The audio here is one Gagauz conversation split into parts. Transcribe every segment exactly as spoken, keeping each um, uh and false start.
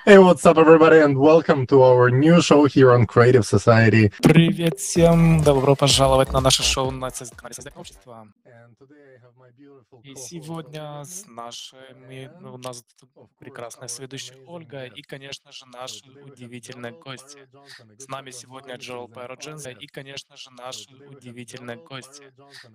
Hey, what's up, everybody, and welcome to our new show here on Creative Society. Привет всем! Добро пожаловать на наше шоу на соз- канале Созидательное общество. And today I have my beautiful И co-host сегодня Olga с with me. нашей, мы, ну, у нас тут прекрасная соведущая Ольга и, конечно же, наши удивительные гости. С нами сегодня Джеральд Пайро Дженсен и, конечно же, наши удивительные гости.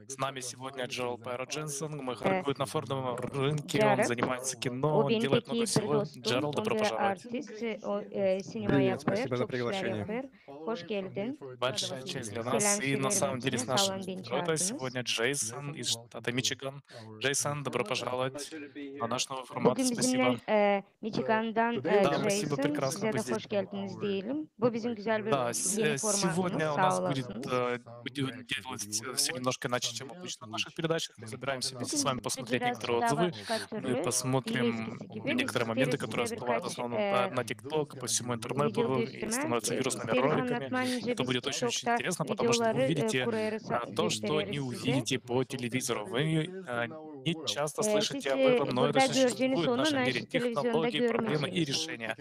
С нами сегодня Джеральд Пайро Дженсен, мой хор будет на фондовом рынке, он занимается кино, он делает много всего. Джеральд, добро пожаловать. Привет, спасибо за приглашение. Hoş geldin. Большая честь для нас. И на самом деле с нашим героем сегодня Джейсон из штата Мичиган. Джейсон, добро пожаловать на наш новый формат. Bugün Спасибо. bizimle e, Michigan'dan e, Да, спасибо, Jason, прекрасно size de быть здесь. Hoş geldiniz diyelim. Bu bizim güzel bir Да, с- yeni э, сегодня formatımız. у Sağ нас будет olasınız. э, будем делать все немножко иначе, чем обычно в наших передачах. Мы собираемся вместе с вами посмотреть Biraz некоторые daha отзывы, başka ну и türlü, посмотрим İngilizcesi gibi. Biz некоторые моменты, isteriz которые size всплывают в birkaç основном e, на, на TikTok, по всему интернету video и göstermää. становятся E, вирусными isterim роликами. anlatmaa, nice Это biz будет очень, очень TikTok'ta интересно, потому что вы videoları e, увидите kurarız, а, то, что не göstereriz size. Увидите по телевизору. Вы а, не часто E, слышите siz об этом, e, но это burada gördüğünüz существует в onu нашем naş мире. televizyonda Технологии, проблемы и görmeyeceksiniz. Решения.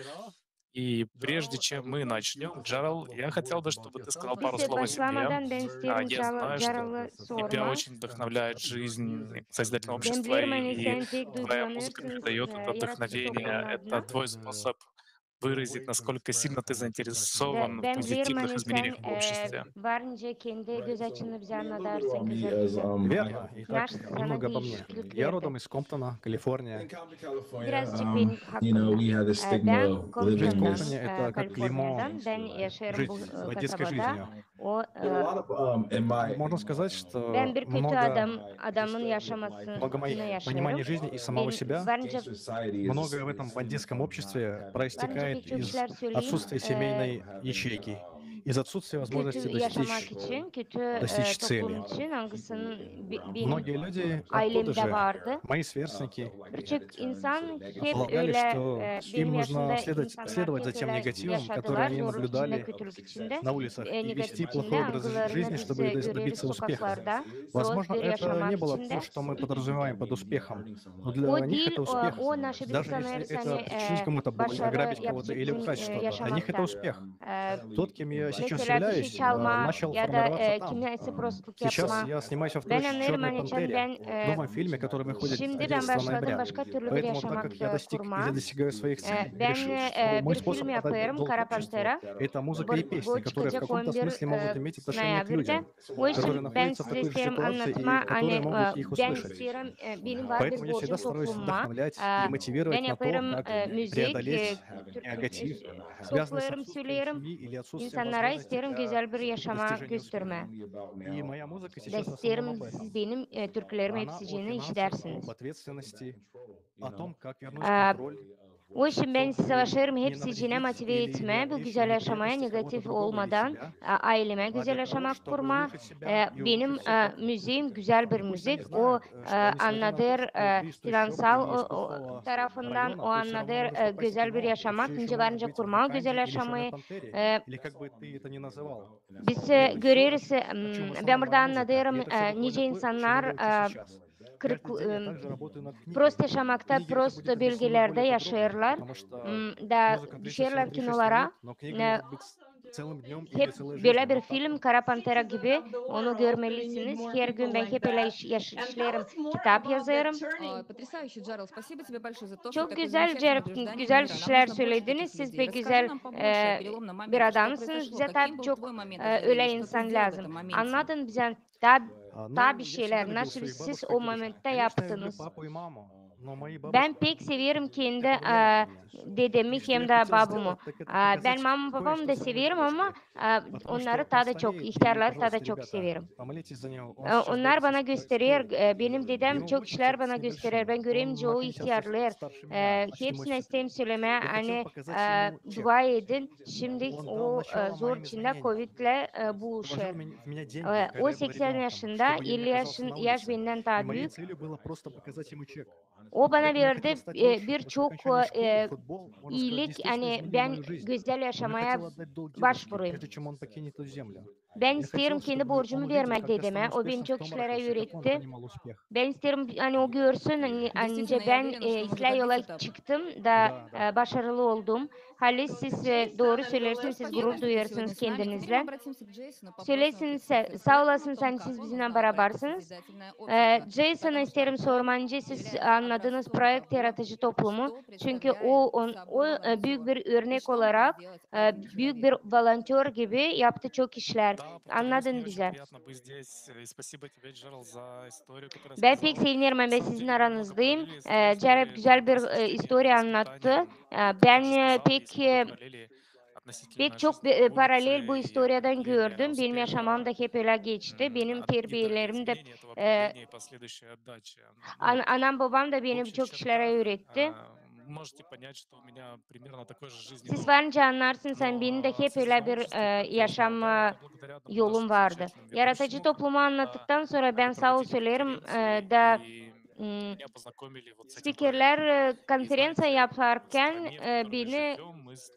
И прежде чем мы начнем, Джеральд, я хотел бы, чтобы ты сказал Biz пару de слов о себе. başlamadan ben А, isterim Я знаю, что Джеральd'ı тебя sormaa. очень вдохновляет жизнь Созидательного Ben общества, bilirim, hani и sen pek твоя музыка duygulanıyorsun передает e, это yaratıcı вдохновение. toplumun Это adına. твой способ выразить, насколько сильно ты заинтересован в Ben bilirim, позитивных hani sen изменениях в e, обществе. Var nicä kendi göz açını bizä annadarsın güzel. Верно, и так Верно. немного обо мне. Я родом из Комптона, Калифорния. Birazcık benim hakkımda. E, Ben Kompton'dan, e, Kaliforniyadan. Ben yaşarım bu e, kasabada. O e, Можно сказать, что ben bir kötü много, adam, adamın много yaşamasını моей понимания yaşıyorum. Жизни и самого себя. Var nicä Многое в этом бандитском обществе проистекает из отсутствия семейной ячейки, из отсutствия возможности kötü yaşamak достичь, için, kötü e, достичь цели. Toplum için, hangısının bi- benim Многие люди оттуда ailemde же, vardı. Мои сверстники Birçok insan hep полагали, öyle что e, им benim нужно yaşımda следовать, insanlar следовать за hep тем öyle негативом, yaşadılar, который они zorluk içinde, наблюдали kötülük içinde, на улицах, e, и вести negatif içinde, плохой образ algılarını жизни, biz чтобы e, дос- görüyoruz добиться успеха. sokaklarda, Возможно, zor bir это не yaşamak было içinde. то, что мы подразумеваем под успехом, но для O них değil, это o, успех. o naşı biz Даже если sanêrız, это hani причинить e, кому-то больно, başarı ограбить кого-то или yapacak украсть bizim e, что-то. Для них это yaşamakta. успех. E, Тот, кем я сейчас Mesela bir şey являюсь, э, çalma начал ya da e, формироваться там. kimsä prostluk Сейчас yapma. Я снимаюсь во Ben второй anêrım, «Чёрной hani sen пантере», ben e, новом фильме, который выходит şimdi ben одиннадцатого başladım ноября. başka türlü bir Поэтому, так yaşamak как я e, достиг, я kurmaa. достигаю своих E, целей, Ben решил, e, что e, мой bir film способ отдать yapêrım, долг Kara обществу Pantera. — это музыка Bu, и песни, bu которые в çıkacak on каком-то bir смысле могут e, иметь отношение к noyabrde. людям, O için которые ben находятся в size такой же isterim ситуации и anlatmaa, hani которые могут e, их ben услышать. isterim, e, benim var bir Поэтому я всегда borcum стараюсь toplumuma. Вдохновлять E, и мотивировать Ben на то, yapêrım как e, müzik, e, преодолеть Türk- негатив, e, связанный с toplarım, отсутствием söylerim, семьи или отсutствием insanlara возможности isterim güzel bir достижения yaşamak успеха. göstermää. И моя музыка Da сейчас в основном isterim об этом. siz benim e, türkülerim Она hepsicini очень о чем işidärsiniz. Об ответственности, о том, как вернуть А, контроль. O için ben savaşêrım hepsicini motive etmää, bu güzel yaşamaya negatif olmadan, a, ailemä güzel yaşamak kurmaa. E, benim e, müziim güzel bir müzik, o e, annadêr e, finansal o, o tarafından, o annadêr e, güzel bir yaşamak, nicä var nicä kurmaa o güzel yaşamayı. E, biz e, göreriz, e, m, ben burada annadêrım e, nicä insannar e, kırık, e, prost yaşamakta, prost bölgelerdä yaşêêrlar, m, da düşerlär kinolara. E, hep bölä bir film, Kara Pantera gibi, onu görmelisiniz. Her gün ben hep ölä iş, yaş, işlerim, kitap yazêrım. Çok güzel, Джеральд, güzel işlär sölediniz. Siz bir güzel e, bir adamsınız. Bizä taa çok e, ölä insan lääzım. Annadın bizä taa, taa bir şeylär, nasıl siz o momenttä yaptınız. Ben pek severim kendi e, dedemi hem dä babumu. E, ben mamumu, babumu da severim, ama e, onnarı taa da çok, ihtärları taa da çok severim. E, onnar bana gösterer, e, benim dedäm çok işlär bana gösterer. Ben görerim, nicä o ihtärlêêr. E, hepsinä isteerim sölemää, ani e, dua edin. Şindi o e, zor içindä kovidlä e, buluşêr. E, o seksän yaşında, elli yaşın, yaş bendän taa büük. O bana verdi e, bir çok e, iilik, ani ben gözäl yaşamaya başvurayım. Bän isteerim kendi borcumu vermää dedemä. O beni çok işlerä üüretti. Bän isteerim, ani o görsün, ani, ani bän, e, islää yola çıktım da, e, başarılı oldum. Halis, siz, e, dooru söleersiniz, siz gurur duyêrsınız kendiniznän. Söleersiniz, sa-, saa olasınız, ani siz bizimnän barabarsınız. E, Jasona isteerim sormaa, nicä siz annadınız proekt Yaratıcı Toplumu. Çünkü o, on, o, e, büük bir örnek olarak, e, büük bir volontör gibi yaptı çok işlär. Annadın bizä. Bän pek sevinerim, ani bän sizin aranızdayım. E, Jareb gözäl bir, e, istoriya annattı. E, bän, e, pek, e, pek çok, e, paralel bu istoriyadan gördüm. Benim yaşamam da hep ölä geçti. Benim terbiyelerim dä, e, an-, anam-bobam da beni çok işlerä üüretti. Siz var nicä annarsınız, ani benim dä hep ölä bir, e, yaşam, e, yolum vardı. Yaratıcı Toplumu annattıktan sora bän saa ol söleerim, e, da, m, spikerlär, e, konferenţiya yaparkan, e, beni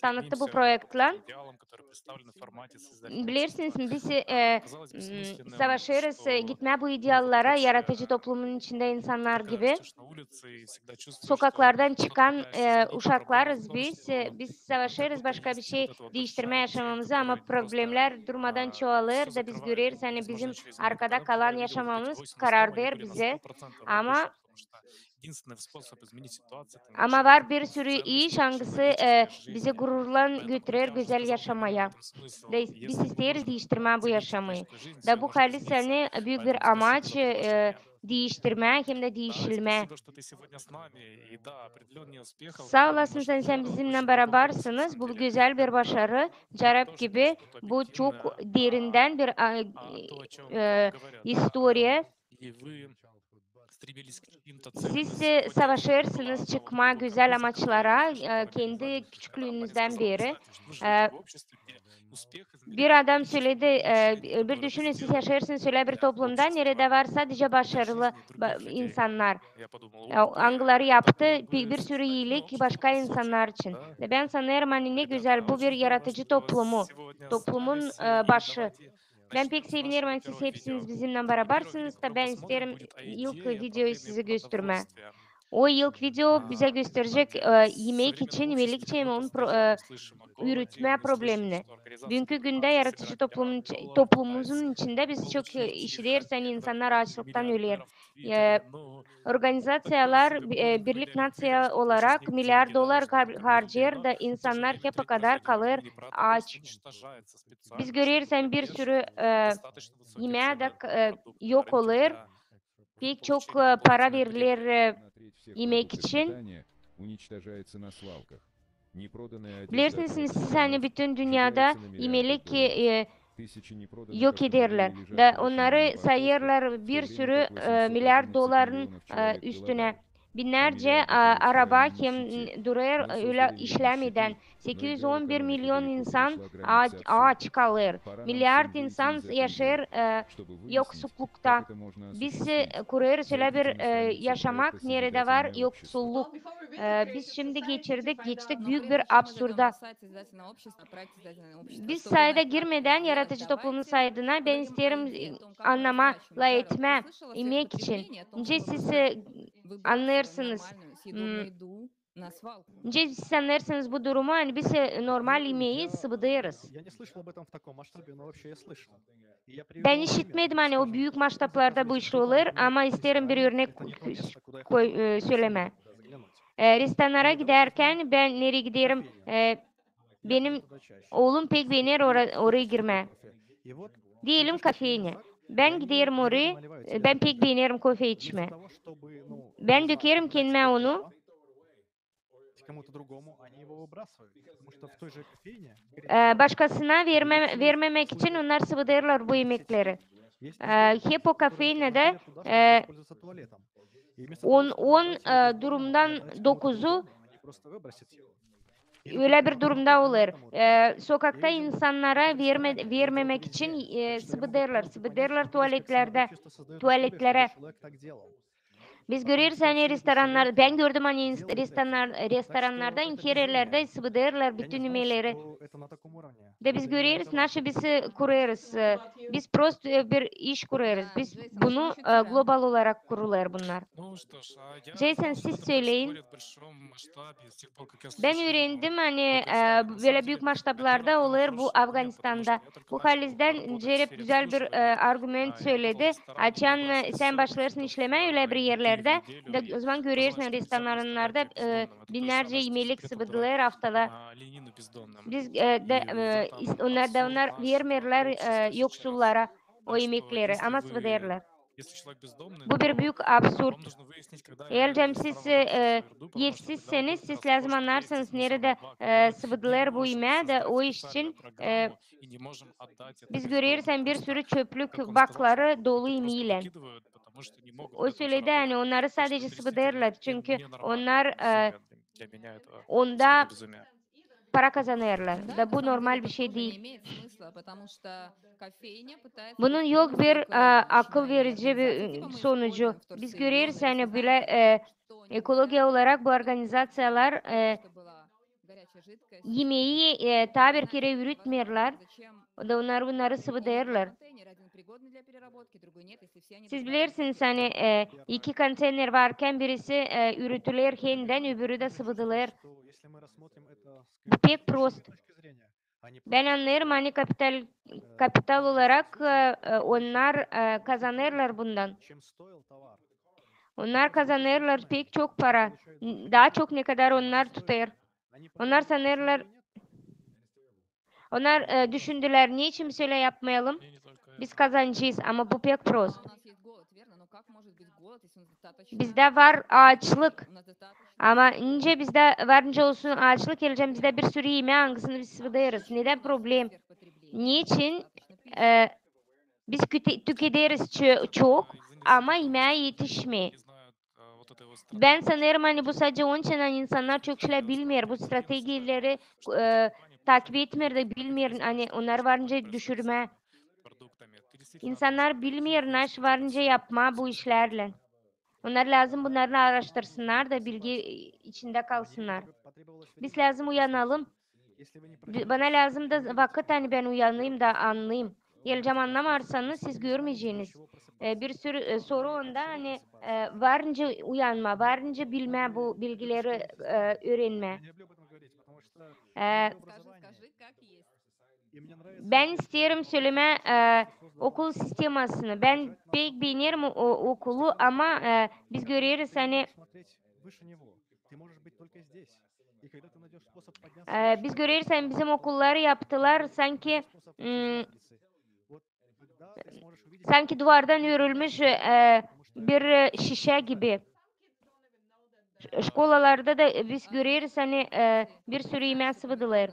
tanıttı bu proektlän. Bilersiniz mi, biz, e, m, savaşêrız, e, gitmää bu ideallara, Yaratıcı Toplumunun içindä insannar gibi. Sokaklardan çıkan, e, uşaklarız biz. E, biz savaşêrız başka bir şey diiştirmää yaşamamızı, ama problemlär durmadan çoğalêr da biz göreriz, ani bizim arkada kalan yaşamamız karardêr bizä. Ama, ama var bir sürü iş, angısı, e, bizi gururlan götürer gözäl yaşamaya. Da biz isteeriz diiştirmää bu yaşamayı. Da bu halis, ani büük bir amaç, e, diiştirmää hem dä diişilmää. Saa olasın, ani sän bizimnän barabarsınız. Bu gözäl bir başarı. Jareb gibi, bu çok derindän bir, a, e, istoriya. Siz, e, savaşêrsınız çıkmaa gözäl amaçlara, e, kendi küçüklüünüzdän beri. E, Bir adam söledi, e, bir düşünün, siz yaşêêrsınız ölä bir toplumda, neredä var sadecä başarılı ba-, insannar, e, angıları yaptı bi-, bir sürü iilik başka insannar için. Da bän sanêrım, ani ne gözäl, bu bir yaratıcı toplumu, toplumun, e, başı. Bän pek sevinerim, ani siz hepsiniz bizimnän barabarsınız, da bän isteerim ilk videoyu sizä göstermää. O ilk video bizä gösterecek, e, imek için, imelik için hem onun pro-, e, üretmä problemini. Büünkü gündä yaratıcı toplumun iç-, toplumumuzun içindä biz çok, e, işideriz, ani insannar aaçlıktan öler. E, organizaţiyalar, e, Birlik Naţiya olarak milliard dolar har-, harcêêr da insannar hep o kadar kalêr aaç. Biz göreriz, ani bir sürü, e, imää dä, e, yok olêr. Pek çok, e, para veriler, e, imek için. Bilersiniz mi siz, ani bütün dünnedä imelik, e, yok ederlär. Da onnarı sayêrlar bir sürü, e, milliard doların, e, üstünä. Binnärcä, e, araba hem durêr, e, ölä işlämedän. Sekiz üz on bir million insan aaç, aaç kalêr. Milliard insan yaşêêr, e, yoksullukta. Biz, e, kurêrız ölä bir, e, yaşamak, neredä var yoksulluk. E, biz şindi geçirdik, geçtik büük bir absurda. Biz sayta girmedän yaratıcı toplumun saytına, bän isteerim, e, annamaa, lafetmää, imek için. Nicä siz, e, annêêrsınız, m, nicä siz annêêrsınız bu durumu, ani biz, e, normal imeyi sıbıdêrız. Bän işitmedim, ani o büük masştablarda bu iş olêr, ama isteerim bir örnek koy-, e, sölemää. E, restoranlara gidärkän bän nereyi giderim, e, benim oolum pek beener ora-, orayı girmää. Deyelim, kafeyna. Bän giderim orayı, e, bän pek beenerim kofe içmää. Bän dökerim kendimä onu. E, başkasına vermä-, vermämäk için onnar sıbıdêrlar bu imekleri. E, hep o kafeynada, e, on, on, e, durumdan dokuzu ölä bir durumda olêr. E, sokakta insannara vermä-, vermämäk için, e, sıbıdêrlar, sıbıdêrlar tualetlerdä, tualetlerä. Biz göreriz, ani restorannar, bän gördüm, ani inst-, restorannar-, restorannarda, her erlerdä sıvıdêrlar bütün imeleri. Da biz göreriz, naşı biz, e, kurêrız. E, biz prost, e, bir iş kurêrız. Biz bunu, e, global olarak kurulêr bunnar. Jason, siz söleyin. Bän üürendim, ani, e, bölä büük masştablarda olêr bu Afganistanda. Bu Halizdän Cerep gözäl bir, e, argument söledi. Açan, e, sän başlêêrsın işlemää ölä bir erlerdä, da ozaman görersin restorannarda, e, binnärcä imelik sıvıdılêr aftada. Biz, e, dä, e, is-, onnar da, onnar vermeerlär, e, yoksullara o imekleri, ama sıvıdêrlar. Bu bir büük absurd. Eer siz, e, evsizseniz, siz lääzım annarsınız, neredä, e, sıvıdılêr bu imää, da o iş için, e, biz göreriz, ani bir sürü çöplük bakları dolu imeylän. O söledi, ani onnarı sadecä sıvıdêrlar, çünkü onnar, e, onda para kazanêrlar. Da bu normal bir şey diil. Bunun yok bir, e, akıl verici bir, e, sonucu. Biz göreriz, ani bölä, e, ekologiya olarak bu organizaţiyalar, e, imeyi, e, taa bir kerä üüretmeerlär. Da onnar bunnarı sıvıdêrlar. Siz bilersiniz, ani, e, iki konteyner varkan, birisi, e, üüretüler hendän, öbürü dä sıvıdılêr. Bu pek prost. Bän annêêrım, ani kapital, kapital olarak, e, e, onnar, e, kazanêrlar bundan. Onnar kazanêrlar pek çok para, n-, taa çok, nekadar onnar tutêr. Onnar sanêrlar, onnar, e, düşündülär, neçin biz ölä yapmayalım? Biz kazancez, ama bu pek prost. Bizdä var aaçlık. Ama nicä bizdä var nicä olsun aaçlık, eer bizdä bir sürü imää, angısını biz sıvıdêrız. Nedän problem? Neçin, e, biz küte-, tükederiz ço-, çok, ama imää etişmeer. Bän sanêrım, ani bu sadecä onun için, ani insannar çok şeylär bilmeer, bu strategiyaları, e, takip etmeer dä bilmeer, ani onnarı var nicä düşürmää. İnsannar bilmeer, naşey var nicä yapmaa bu işlärlän. Onnar lääzım bunnarı aaraştırsınnar da bilgi, e, içindä kalsınnar. Biz lääzım uyanalım. Bi-, bana lääzım da vakıt, ani bän uyanayım da annayım. Eer annamêêrsanız, siz görmeyeceniz. E, bir sürü, e, soru onda, ani, e, var nicä uyanmaa, var nicä bilmää bu bilgileri, e, üürenmää. E, Bän isteerim sölemää, e, okul sistemasını. Bän pek beenerim o, o okulu, ama, e, biz göreriz, ani, e, biz göreriz, ani bizim okulları yaptılar sanki, m, sanki duvardan örülmüş, e, bir, e, şişä gibi. Ş-, şkolalarda da biz göreriz, ani, e, bir sürü imää sıvıdılêr.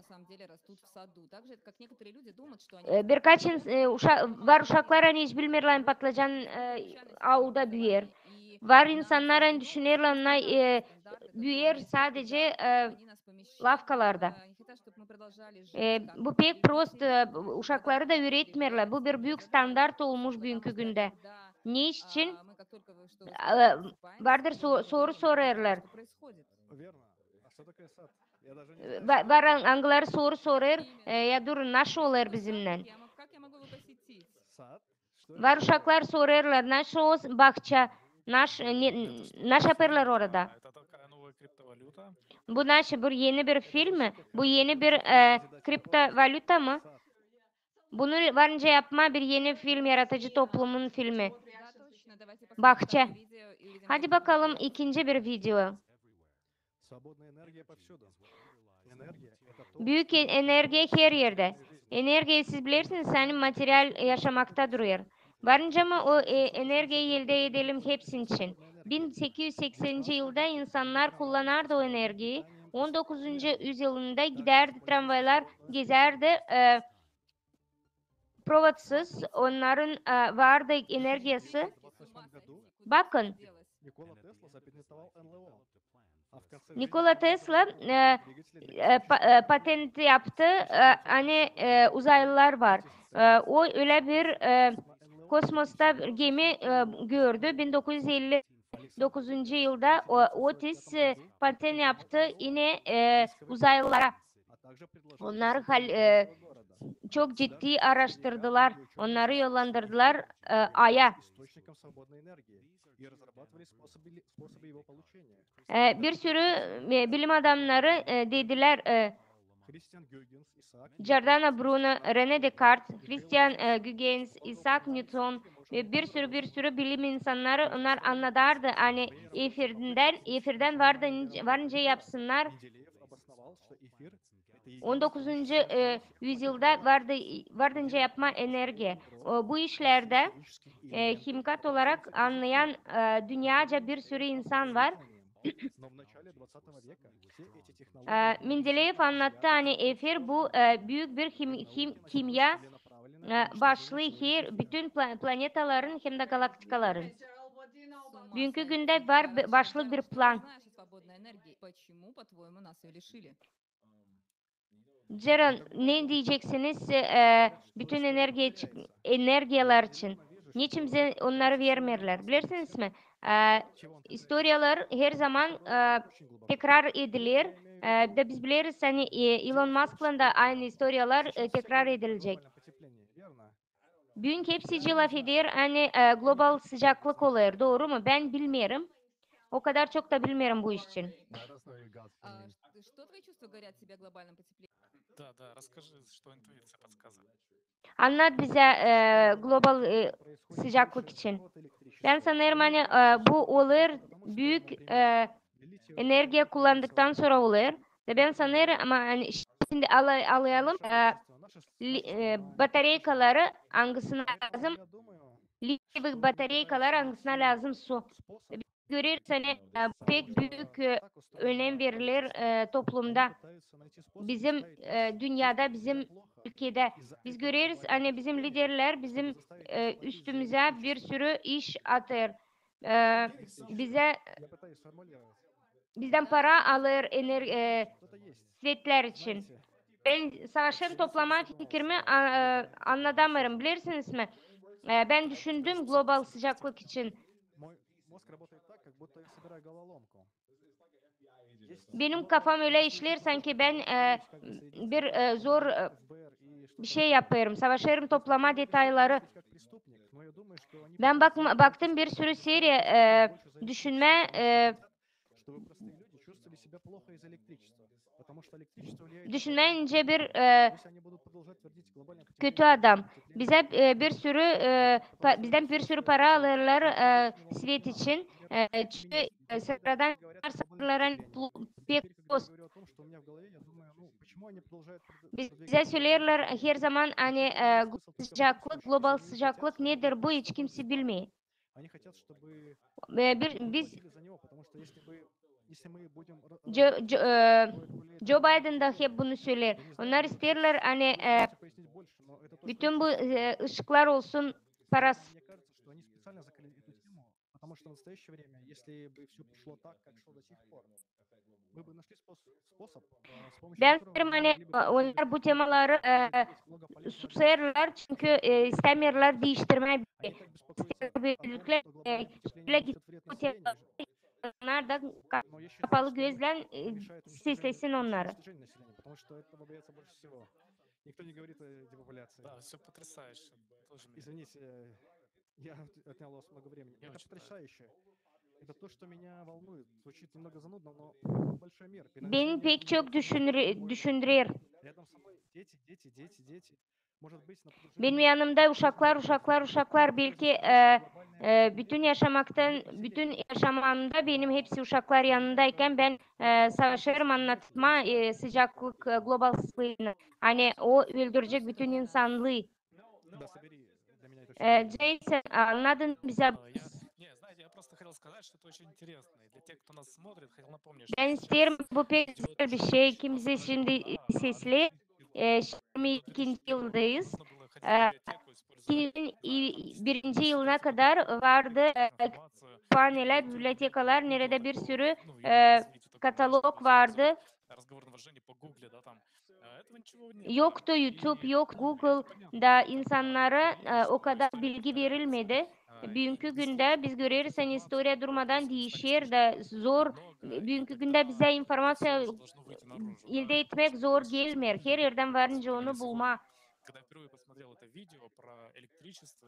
E, birkaç ins-, e, uşa-, var uşaklar, ani hiç bilmeerlär, ani patlıcan, e, aulda büüyer. Var insannar, ani düşünerlär, ani, e, büüyer sadecä, e, lafkalarda. E, bu pek prost, e, uşakları da üüretmeerlär. Bu bir büük standart olmuş büünkü gündä. Ne için? E, vardır so-, soru sorêrlar. Va-, var an-, angıları soru sorêr, e, ya durun, naşey olêr bizimnän? Var uşaklar sorêrlar, naşey o bakça, naş-, e, ne, naş yapêrlar orada? Bu naşey, bu eni bir film mi? Bu eni bir, e, kriptovalüta mı? Bunu var nicä yapmaa bir eni film, yaratıcı toplumun filmi. Bakça. Hadi bakalım ikinci bir video. Büük e-, energiya her erdä. Energiya, siz bilersiniz, ani material yaşamakta durêr. Var nicä mi o, e, energiyayı eldä edelim hepsi için? Bin sekiz üz sekseninci yılda insannar kullanardı o energiyayı. On dokuzuncu üzyılında gidärdi tramvaylar, gezärdi, e, provodsuz, onnarın, e, vardı energiyası. Bakın, Nikola Tesla, e, e, pa-, e, patent yaptı, e, ani, e, uzaylılar var. E, o ölä bir, e, kosmosta bir gemi, e, gördü bin dokuz üz elli dokuzuncu yılda o, Otis e, patent yaptı yine e, uzaylılara. Onları hal- e, çok ciddi araştırdılar. Onları yollandırdılar e, Aya. E, bir sürü e, bilim adamları e, dediler, e, Giordano Bruno, René Descartes, Christian e, Huygens, Isaac Newton ve bir sürü bir sürü bilim insanları, onnar annadardı, ani efirdän, efirdän vardı, varınca yapsınnar. On dokuzuncu e, üzyılda vardı, varınca yapma energiya. O, bu işlerdä e, himikat olarak annayan e, dünyaca bir sürü insan var. E, Mendeleev annattı, ani efir bu e, büük bir him- him- kimya e, başlı her bütün pla- planetaların hem dä galaktikaların. Büünkü gündä var bi- başlı bir plan. Ceren, ne deyeceksiniz e, bütün energiya çık- energiyalar için? Niçin bizä onnarı vermeerlär? Bilersiniz mi? E, istoriyalar herzaman e, tekrar ediler. E, da biz bileriz, ani e, Elon Musklan da aynı istoriyalar e, tekrar edilecek. Büün hepsicii lafeder, ani e, global sıcaklık olêr, dooru mu? Bän bilmeerim. O kadar çok da bilmeerim bu iş için. Да, да, расскажи, что интуиция подсказывает. Annat bizä e, global e, sıcaklık için. Bän sanêrım, ani e, bu olêr büük e, energiya kullandıktan sora olêr. Da bän sanêrım, ama ani şindi ala- alayalım e, li- e, batareykaları, angısına lääzım, litiy batareykalar, angısına lääzım su. Biz göreriz, ani e, pek büük e, önem veriler e, toplumda. Bizim e, dünnedä, bizim ülkedä. Biz göreriz, ani bizim liderlär bizim e, üstümüzä bir sürü iş atêr. E, bizä bizdän para alêr ener- e, svetlär için. Bän savaşêrım toplamaa fikirimi, a- e, annadamêêrım. Bilersiniz mi? E, bän düşündüm global sıcaklık için. Benim kafam ölä işleer, sanki bän e, bir e, zor e, bir şey yapêrım, savaşêrım toplamaa detayları. Bän bak- baktım bir sürü seriya e, düşünmä e, düşünmä nicä bir e, kötü adam. Bizä e, bir sürü e, pa- bizdän bir sürü para alêrlar e, svet için. E, çünkü e, sıradan insannar pek Biz- bizä söleerlär herzaman, ani e, sıcaklık, global sıcaklık nedir bu, hiç kimsä bilmeer. E, bir, biz Joe, Joe, e, Joe Biden da hep bunu söleer. Onnar isteerlär, ani e, bütün bu e, ışıklar olsun parasız. Bän sanêrım, ani e, onnar bu temaları e, susêrlar, çünkü e, istämeerlär diiştirmää. İsteerlär, e, şölä gitsin bu temaları, onnar da ka- kapalı gözlän e, seslesin onnarı. Да, все потрясающе. Извините, э, я отнял у вас много времени. Это потрясающе. Это то, что меня волнует. Звучит немного занудно, но большой мир. Beni pek çok düşündüre- düşündürer. Рядом со мной дети, дети, дети, дети. Может быть, на протяжении Benim yanımda uşaklar, uşaklar, uşaklar. Belki e, e, bütün yaşamaktan, bütün yaşamamda benim hepsi uşaklar yanındaykän bän e, savaşêrım annatmaa e, sıcaklık, e, global sıcaklıını. Ani o öldürecek bütün insannıı. E, Jason, annadın bizä? Bän isteerim, bu pek gözäl bir şey. Kimsä şindi sesli, e, yirmi ikinci yıldayız. E, iki bin birinci yılına kadar vardı e, kütüphaneler, bibliotekalar, neredä bir sürü e, katalog vardı. Yoktu YouTube, yok Google, da insannara e, o kadar bilgi verilmedi. Büünkü gündä biz göreriz, ani istoriya durmadan diişer da zor. Büünkü gündä bizä informaţiya eldä etmäk zor gelmeer. Her erdän varınca onu bulmaa.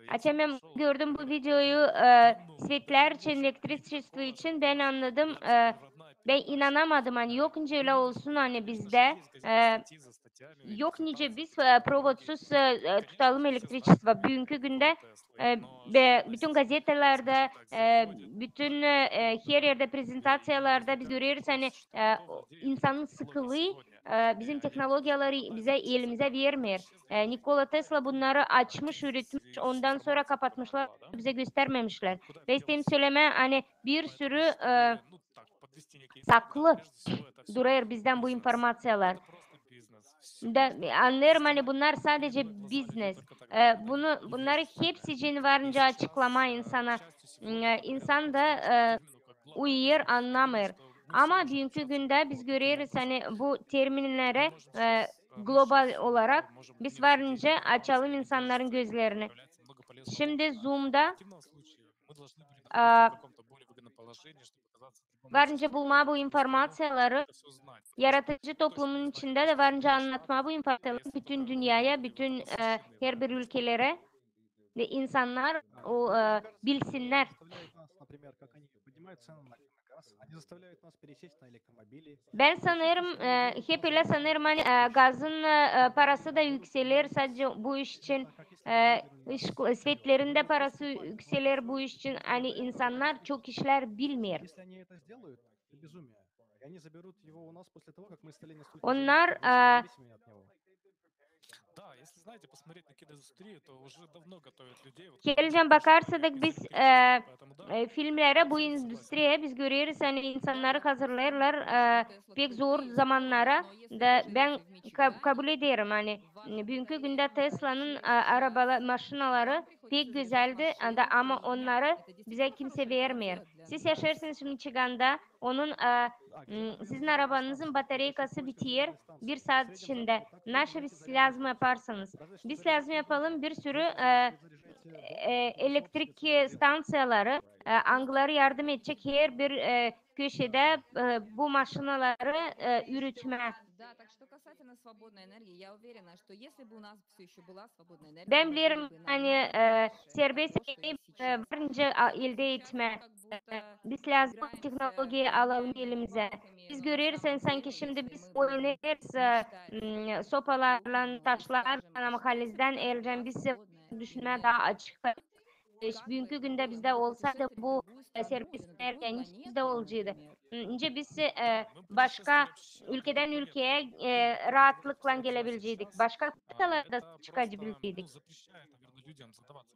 Açan bän gördüm bu videoyu, e, svetlär için, elektriçestvo için, bän annadım, e, bän inanamadım, ani yok nicä ölä olsun, ani bizdä, e, yok nicä biz, e, provodsuz, e, e, tutalım elektriçestvo. Büünkü gündä, e, bütün gazetalarda, e, bütün, e, her erdä prezentaţiyalarda biz göreriz, ani, e, insanın sıkılıı, e, bizim tehnologiyaları bizä elimizä vermeer. E, Nikola Tesla bunnarı açmış, üretmiş, ondan sora kapatmışlar, bizä göstermemişlär. Bän isteerim sölemää, ani bir sürü, e, saklı durêr bizdän bu informaţiyalar. Da annêêrım, ani bunnar sadece biznes. E, bunu, bunnarı hepsicini varınca açıklamaa insana, e, insan da, e, uyuyêr, annamêêr. Ama büünkü gündä biz göreriz, ani bu terminnerä, e, global olarak biz varınca açalım insannarın gözlerini. Şindi Zoomda, e, varınca bulmaa bu informaţiyaları, yaradıcı toplumun içindä dä varınca annatmaa bu informaţiyaları bütün dünneyä, bütün, e, herbir ülkelerä da insannar o, e, bilsinnär. Bän sanêrım, e, hep ölä sanêrım, ani, e, gazın, e, e, parası da ükseler sadece bu iş için, e, iş, svetlerin dä parası ükseler bu iş için, ani insannar çok işlär bilmeer. Onnar, e, Gelecää bakarsak biz, e, e, filmnerä, bu industriya, biz göreriz, ani insannarı hazırlêêrlar, e, pek zor zamannara. Da bän ka-, kabul ederim, ani büünkü gündä Teslanın, e, arabala-, maşinaları pek gözäldi, da, ama onnarı bizä kimsey vermeer. Siz yaşêêrsınız Miçiganda, Onun, e, m, sizin arabanızın batareykası biter bir saat içindä. Naşı biz lääzım yaparsınız? Biz lääzım yapalım bir sürü, e, e, elektrik, e, stanţiyaları, e, angıları yardım edecek herbir, e, köşedä, e, bu maşinaları, e, ürütmää. Bän bilerim, ani, e, serbest energiyayı, e, varınca a-, eldä etmää. E, biz lääzım tehnologiyayı alalım elimizä. Biz göreriz, ani sanki şindi biz oynêêrız, e, m, sopalarlan, taşlarlan, ama halizdän, eer biz düşünmää taa açık. E, büünkü gündä bizdä olsaydı bu, e, serbest energiya, nicä bizdä olaceydı? Nicä biz, e, başka ülkedän ülkeyä, e, raatlıklan gelebileceydik? Başka kıtalara da çıkabileceydik?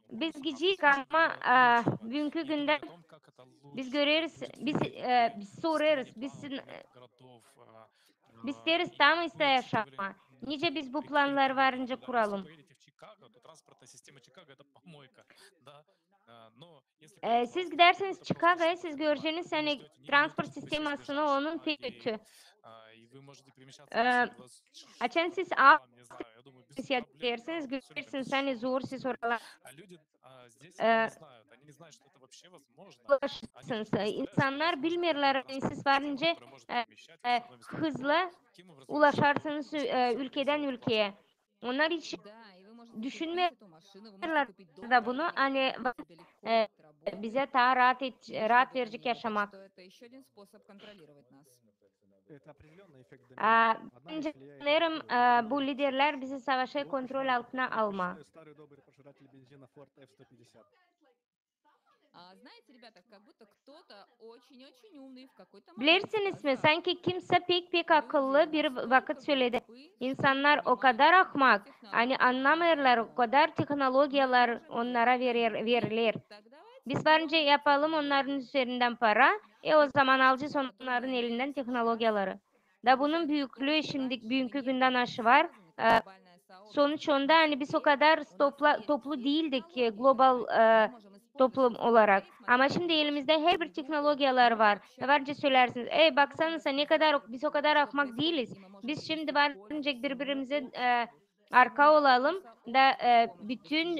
Biz gideceydik, ama, e, büünkü gündä biz göreriz, biz, e, biz sorêrız, biz, e, biz isteeriz taa mı ista yaşamaa. Nicä biz bu planları varınca kuralım? E, siz gidärsiniz Çikagoya, siz göreceniz, ani transport sistemasını onun pek kötü. E, açan siz Avstriyaya gidersiniz, görersiniz, ani zor siz oralara, e, ulaşırsınız. İnsannar bilmeerlär, ani siz varınca, e, e, hızlı ulaşarsınız, e, ülkedän ülkeyä. Onnar hiç düşünmeerlär da bunu, ani, e, bizä taa raat et-, raat verecek yaşamak. A, bän sanêrım, e, bu liderlär bizi savaşêr kontrol altına almaa. Bilersiniz mi, sanki kimsä pek-pek akıllı bir vakıt söledi: insannar o kadar ahmak, ani annamêêrlar, o kadar tehnologiyalar onnara verer, veriler. Biz varınca yapalım onnarın üzerindän para, e, o zaman alacez onnarın elindän tehnologiyaları. Da bunun büüklüü şindi, büünkü gündä naşı var. E, sonuç onda, ani biz o kadar topla-, toplu diildik, e, global, e, toplum olarak. Ama şindi elimizdä herbir tehnologiyalar var. Varınca söleersiniz: "Ey, baksanıza, ne kadar o-, biz o kadar ahmak diiliz. Biz şindi varınca biri-birimizä, e, arka olalım da, e, bütün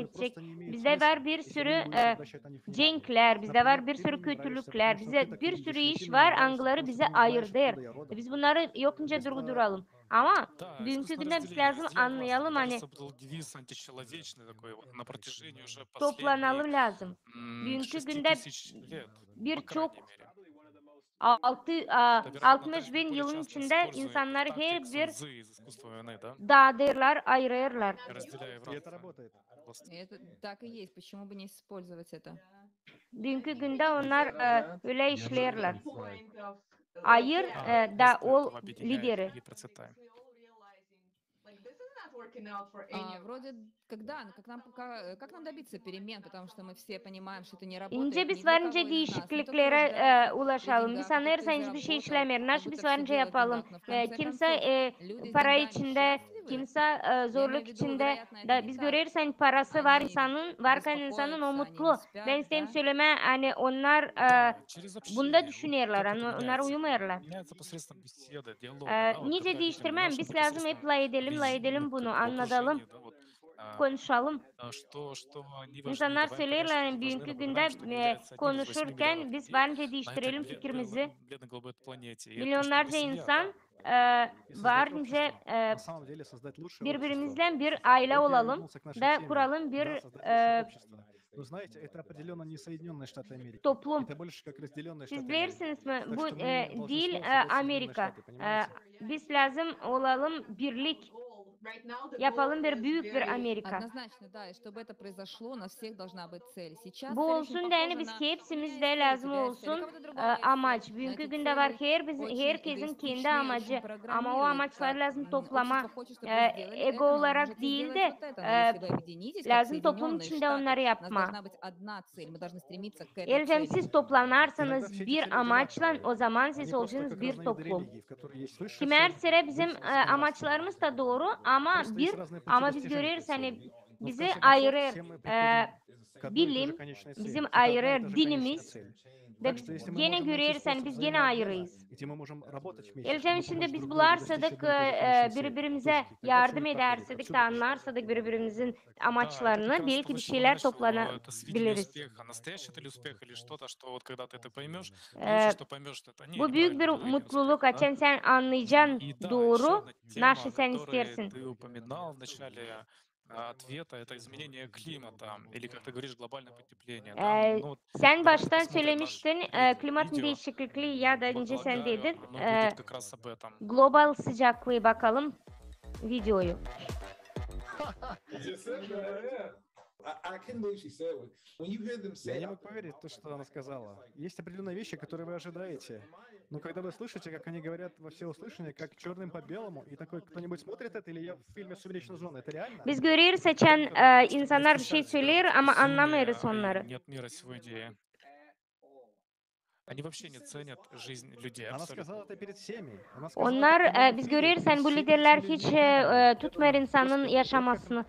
etecek. Bizdä var bir sürü, e, cenklär, bizdä var bir sürü kötülüklär, bizdä bir sürü iş var, angıları bizi ayırêr. E, biz bunnarı yokunca durduralım. Ama büünkü gündä biz lääzım annayalım, ani toplanalım lääzım. Büünkü gündä bir çok altı, a, altmış bin yılın içindä insannar herbir daadêrlar, ayırêrlar. Büünkü gündä onnar, e, ölä işleerlär. Ayır, e, da ol lideri. İncä biz varınca diişikliklerä, e, ulaşalım. Biz annêêrız, ani hiçbir şey işlämeer. Naşı biz varınca yapalım. E, kimsä, e, para içindä, kimsä, e, zorluk içindä. Da biz göreriz, ani parası var insanın, varkan insanın o mutlu. Bän isteerim sölemää, ani onnar, e, bunda düşünerlär, ani onnar uyumêêrlar. E, nicä diiştirmää, biz lääzım hep lafedelim, lafedelim bunu, annadalım, konuşalım. İnsannar söleerlär, ani büünkü gündä, e, konuşurkan biz varınca diiştirelim fikirimizi. Milyonnarca insan, e, varınca, e, birbirimizdän bir aylä olalım da kuralım bir, e, toplum. Siz bilersiniz mi, bu, e, diil, e, Amerika. E, biz lääzım olalım birlik, yapalım bir büük bir Amerika. Bu olsun deyni biz hepsimiz dä lääzım olsun, e, amaç. Büünkü gündä var herkesin kendi amacı, ama o amaçları lääzım toplamaa, e, ego olarak diil dä, e, lääzım toplum içindä onnarı yapmaa. Elcem siz toplanarsanız bir amaçlan, ozaman siz olacınız bir toplum. Kimär sıra bizim, e, amaçlarımız da dooru, ama bir, ama biz göreriz, ani bizi ayırêr, e, bilim, bizim ayırêr dinimiz, da genä göreriz, ani biz genä ayırıyız. Elcem şindi biz bularsadık, e, e, biri-birimizä yardım edärsädik da annarsadık biri-birimizin amaçlarını, belki bir şeylär toplanabiliriz. E, bu büük bir mutluluk, açan sän annayacan dooru, naşı sän isteersin. Sän baştan sölemiştin, e, klimatın diişiklikleri ya da nicä sän dedin, e, global sıcaklıı. Bakalım videoyu. Я не мог поверить в то, что она сказала. Есть определённые вещи, которые вы ожидаете. Но когда вы слышите, как они говорят во всеуслышание, как чёрным по белому, и такой, кто-нибудь смотрит это, или я в фильме «Сумеречная зона», это реально? Biz göreriz, açan, e, insannar bir şey söleer, ama annamêêrız onnarı. Onnar, e, biz göreriz, ani bu liderlär hiç, e, e, tutmêêr insanın yaşamasını.